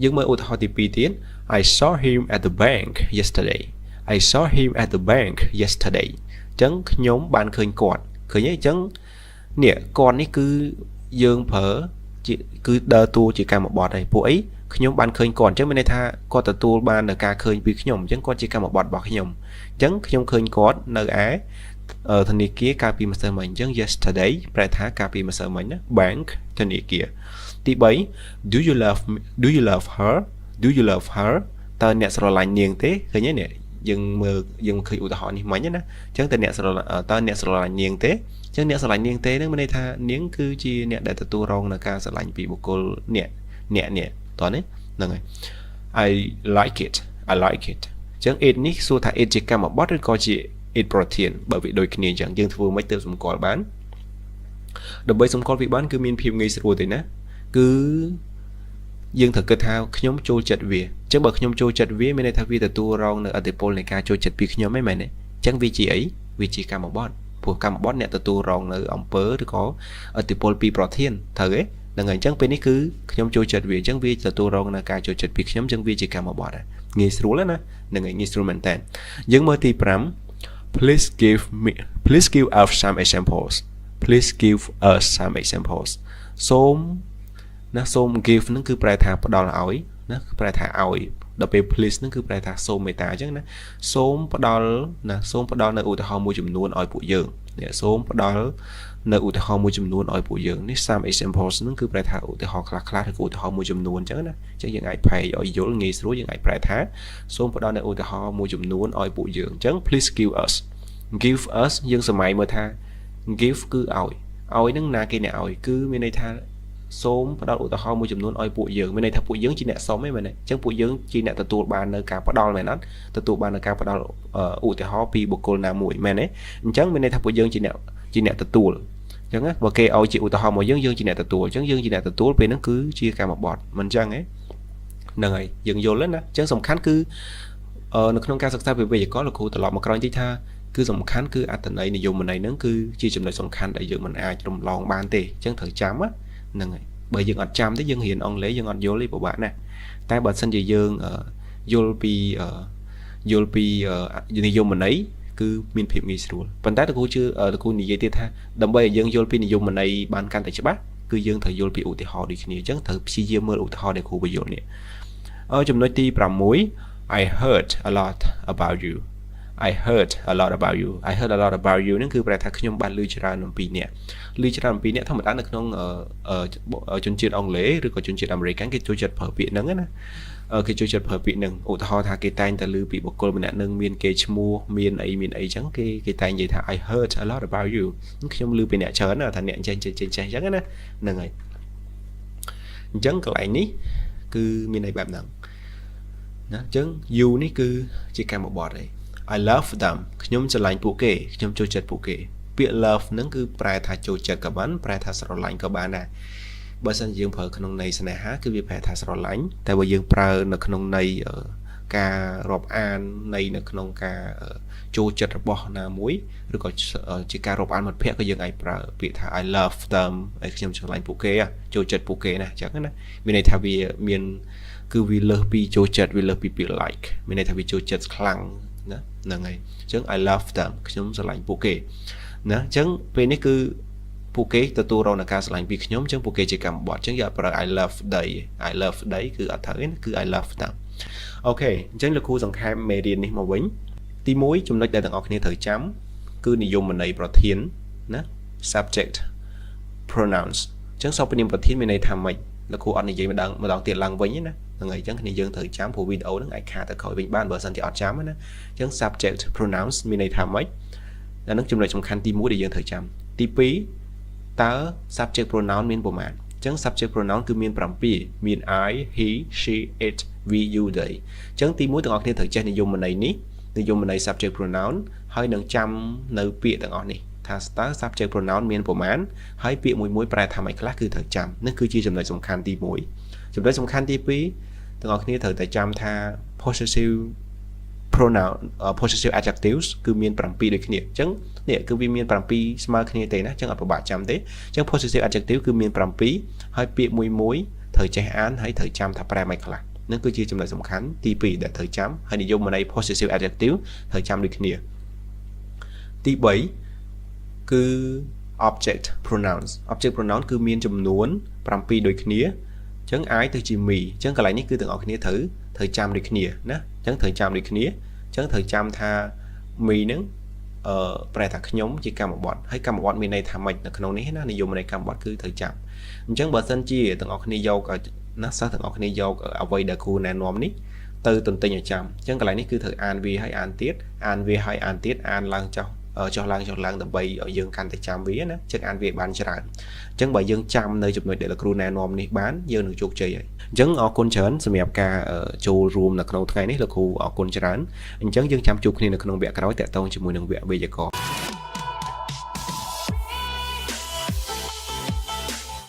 យើងមើលឧទាហរណ៍ទី2ទៀត I saw him at the bank yesterday. I saw him at the bank yesterday. អញ្ចឹងខ្ញុំបានឃើញគាត់ឃើញទេអញ្ចឹងនេះគាត់នេះគឺយើងប្រើជាគឺដើរតួជាកម្មបត្តិហើយពួកអីខ្ញុំបានឃើញគាត់អញ្ចឹងមានន័យថាគាត់ទទួលបាននៅការឃើញពីខ្ញុំអញ្ចឹងគាត់ជាកម្មបត្តិរបស់ខ្ញុំអញ្ចឹងខ្ញុំឃើញគាត់នៅឯធនាគារកាលពីម្សិលមិញអញ្ចឹង yesterday ប្រែថាកាលពីម្សិលមិញណា bank ធនាគារទី3 Do you love me? Do you love her? Do you love her? តើអ្នកស្រឡាញ់នាងទេឃើញទេនេះយើងមើលយើងឃើញឧទាហរណ៍នេះមិញណាអញ្ចឹងតើអ្នកស្រឡាញ់តើអ្នកស្រឡាញ់នាងទេអញ្ចឹងអ្នកស្រឡាញ់នាងទេនឹងមានន័យថានាងគឺជាអ្នកដែលទទួលរងនៅការស្រឡាញ់ពីបុគ្គលអ្នកអ្នកនេះតោះនេះហ្នឹងហើយ I like it. I like it. អញ្ចឹង it នេះសួរថា it ជាកម្មបត្តិឬក៏ជា it ប្រធានបើវាដូចគ្នាអញ្ចឹងយើងធ្វើមិនទើបសម្គាល់បានដើម្បីសម្គាល់វាបានគឺមានភាពងាយស្រួលទេណាគឺយើងត្រូវគិតថាខ្ញុំចូលចិត្តវាអញ្ចឹងបើខ្ញុំចូលចិត្តវាមានន័យថាវាទទួលរងនៅឥទ្ធិពលនៃការចូលចិត្តពីខ្ញុំហ្នឹងមែនទេអញ្ចឹងវាជាអីវាជាកម្មបត្តិព្រោះកម្មបត្តិអ្នកទទួលរងនៅអំពើឬក៏ឥទ្ធិពលពីប្រធានត្រូវទេហ្នឹងហើយអញ្ចឹងពេលនេះគឺខ្ញុំចូលចិត្តវាអញ្ចឹងវាទទួលរងនៅការចូលចិត្តពីខ្ញុំអញ្ចឹងវាជាកម្មបត្តិងាយស្រួលណាហ្នឹងហើយងាយស្រួលមែនតើយើងមើលទី5 Please give us some examples. Please give us some examples. សូមណាសូម give ហ្នឹងគឺប្រែថាផ្ដល់ឲ្យណាប្រែថាឲ្យដល់ពេល please ហ្នឹងគឺប្រែថាសូមមេត្តាអញ្ចឹងណាសូមផ្ដល់ណាសូមផ្ដល់នៅឧទាហរណ៍មួយចំនួនឲ្យពួកយើងនេះសូមផ្ដល់នៅឧទាហរណ៍មួយចំនួនឲ្យពួកយើងនេះ some examples ហ្នឹងគឺប្រែថាឧទាហរណ៍ខ្លះខ្លះឬក៏ឧទាហរណ៍មួយចំនួនអញ្ចឹងណាអញ្ចឹងយើងអាចប្រែឲ្យយល់ងាយស្រួលយើងអាចប្រែថាសូមផ្ដល់នៅឧទាហរណ៍មួយចំនួនឲ្យពួកយើងអញ្ចឹង please give us, give us យើងសម័យមើលថា give គឺឲ្យឲ្យនឹងណាគេអ្នកឲ្យគឺមានន័យថា សូមផ្ដល់ឧទាហរណ៍មួយចំនួនឲ្យពួកយើងមានន័យថាពួកយើងជាអ្នកសុំឯងមែនទេអញ្ចឹងពួកយើងជាអ្នកទទួលបាននៅការផ្ដល់មែនអត់ទទួលបាននៅការផ្ដល់ឧទាហរណ៍ពីបុគ្គលណាមួយមែនទេអញ្ចឹងមានន័យថាពួកយើងជាអ្នកជាអ្នកទទួលអញ្ចឹងណាបើគេឲ្យជាឧទាហរណ៍មកយើងយើងជាអ្នកទទួលអញ្ចឹងយើងជាអ្នកទទួលពេលហ្នឹងគឺជាកម្មបត្តិមិនអញ្ចឹងទេហ្នឹងហើយយើងយល់ទេណាអញ្ចឹងសំខាន់គឺនៅក្នុងការសិក្សាពីវេយ្យាករណ៍លោកគ្រូត្រឡប់មកក្រោយតិចថាគឺសំខាន់គឺអត្ថន័យនិយមន័យហ្នឹងគឺជាចំណុចសំខាន់ដែលយើងមិនអាចរំលងបានទេអញ្ចឹងត្រូវចាំហ្នឹងហើយបើយើងអត់ចាំទេយើងរៀនអង់គ្លេសយើងអត់យល់ទេពិបាកណាស់តែបើសិនជាយើងយល់ពីយល់ពីនិយមន័យគឺមានភាពងាយស្រួលប៉ុន្តែតើគ្រូជឿតើគ្រូនិយាយទៀតថាដើម្បីឲ្យយើងយល់ពីនិយមន័យបានកាន់តែច្បាស់គឺយើងត្រូវយល់ពីឧទាហរណ៍ដូចគ្នាអញ្ចឹងត្រូវព្យាយាមមើលឧទាហរណ៍ដែលគ្រូបញ្យល់នេះចំណុចទី6 I heard a lot about you. I heard a lot about you. I heard a lot about you ហ្នឹងគឺប្រែថាខ្ញុំបានឮច្រើនអំពីអ្នកឮច្រើនអំពីអ្នកធម្មតានៅក្នុងជនជាតិអង់គ្លេសឬក៏ជនជាតិអាមេរិកគេចូលចិត្តប្រើពាក្យហ្នឹងណាគេចូលចិត្តប្រើពាក្យហ្នឹងឧទាហរណ៍ថាគេតែងតែឮពីបុគ្គលម្នាក់នឹងមានគេឈ្មោះមានអីមានអីចឹងគេគេតែងនិយាយថា I heard a lot about you. ខ្ញុំឮពីអ្នកច្រើនថាអ្នកចេះចេះចេះចេះចឹងណាហ្នឹងហើយអញ្ចឹងកន្លែងនេះគឺមានន័យបែបហ្នឹងណាអញ្ចឹង you នេះគឺជាកម្មបត្តិឯង I love them. ខ្ញុំស្រឡាញ់ពួកគេខ្ញុំចូលចិត្តពួកគេពាក្យ love ហ្នឹងគឺប្រែថាចូលចិត្តក៏បានប្រែថាស្រឡាញ់ក៏បានដែរបើសិនយើងប្រើក្នុងន័យស្នេហាគឺវាប្រែថាស្រឡាញ់តែបើយើងប្រើនៅក្នុងន័យការរាប់អានន័យនៅក្នុងការចូលចិត្តរបស់ណាមួយឬក៏ជាការរាប់អានមិត្តភ័ក្តិក៏យើងអាចប្រើពាក្យថា I love them ហើយខ្ញុំស្រឡាញ់ពួកគេចូលចិត្តពួកគេណាអញ្ចឹងណាមានន័យថាវាមានគឺវាលើសពីចូលចិត្តវាលើសពីពាក្យ like មានន័យថាវាចូលចិត្តខ្លាំងណាហ្នឹងហើយអញ្ចឹង I love them ខ្ញុំស្រឡាញ់ពួកគេណាអញ្ចឹងពេលនេះគឺ ពួកគេទទួលរងនឹងការស្រឡាញ់ពីខ្ញុំអញ្ចឹងពួកគេជាកម្មបត្តិអញ្ចឹងយកប្រើ I love they. I love they គឺអត់ត្រូវទេគឺ I love them. OK អញ្ចឹងលោកគ្រូសង្ខេបមេរៀននេះមកវិញទី1ចំណុចដែលទាំងអស់គ្នាត្រូវចាំគឺនិយមន័យប្រធានណា subject pronouns អញ្ចឹងសព្វនាមប្រធានមានន័យថាម៉េចលោកគ្រូអត់និយាយម្ដងម្ដងទៀតឡើងវិញណាហ្នឹងហើយអញ្ចឹងគ្នាយើងត្រូវចាំព្រោះវីដេអូហ្នឹងអាចខាតទៅក្រោយវិញបានបើសិនជាអត់ចាំណាអញ្ចឹង subject pronouns មានន័យថាម៉េចអាហ្នឹងចំណុចសំខាន់ទី1ដែលយើងត្រូវចាំទី2តើ subject pronoun មានប៉ុន្មានអញ្ចឹង subject pronoun គឺមាន7មាន I, he, she, it, we, you, they. អញ្ចឹងទី1ទាំងអស់គ្នាត្រូវចេះនិយមន័យនេះនិយមន័យ subject pronoun ហើយនឹងចាំនៅពាក្យទាំងអស់នេះថាតើ subject pronoun មានប៉ុន្មានហើយពាក្យមួយមួយប្រែថាម៉េចខ្លះគឺត្រូវចាំនេះគឺជាចំណុចសំខាន់ទី1ចំណុចសំខាន់ទី2ទាំងអស់គ្នាត្រូវតែចាំថា possessive pronoun, possessive adjectives គឺមាន7ដូចគ្នាអញ្ចឹងនេះគឺវាមាន7ស្មើគ្នាទេណាអញ្ចឹងអត់ពិបាកចាំទេអញ្ចឹង possessive adjective គឺមាន7ហើយពាក្យមួយមួយត្រូវចេះអានហើយត្រូវចាំថាប្រែម៉េចខ្លះ។ នឹងគឺជាចំណុចសំខាន់ទី2ដែលត្រូវចាំហើយនិយមន័យ possessive adjective ត្រូវចាំដូចគ្នាទី3គឺ object pronouns object pronoun គឺមានចំនួន7ដូចគ្នាអញ្ចឹង I ទៅជា me អញ្ចឹងកន្លែងនេះគឺទាំងអស់គ្នាត្រូវត្រូវចាំដូចគ្នាណាអញ្ចឹងត្រូវចាំដូចគ្នាអញ្ចឹងត្រូវចាំថា me ហ្នឹងអឺប្រែថាខ្ញុំជាកម្មបត្តិហើយកម្មបត្តិមានន័យថាម៉េចនៅក្នុងនេះណានិយមន័យកម្មបត្តិគឺត្រូវចាំអញ្ចឹងបើសិនជាទាំងអស់គ្នាយកណាសិស្សទាំងអស់គ្នាយកអ្វីដែលគ្រូណែនាំនេះទៅទន្ទិញឲ្យចាំអញ្ចឹងកន្លែងនេះគឺត្រូវអានវាហើយអានទៀតអានវាហើយអានទៀតអានឡើងចុះចុះឡើងចុះឡើងដើម្បីឲ្យយើងកាន់តែចាំវាណាចឹងអានវាបានច្រើនអញ្ចឹងបើយើងចាំនៅចំណុចដែលលោកគ្រូណែនាំនេះបានយើងនឹងជោគជ័យហើយអញ្ចឹងអរគុណច្រើនសម្រាប់ការចូលរួមនៅក្នុងថ្ងៃនេះលោកគ្រូអរគុណច្រើនអញ្ចឹងយើងចាំជួបគ្នានៅក្នុងវគ្គក្រោយតាក់ទងជាមួយនឹងវគ្គវេយ្យាករណ៍។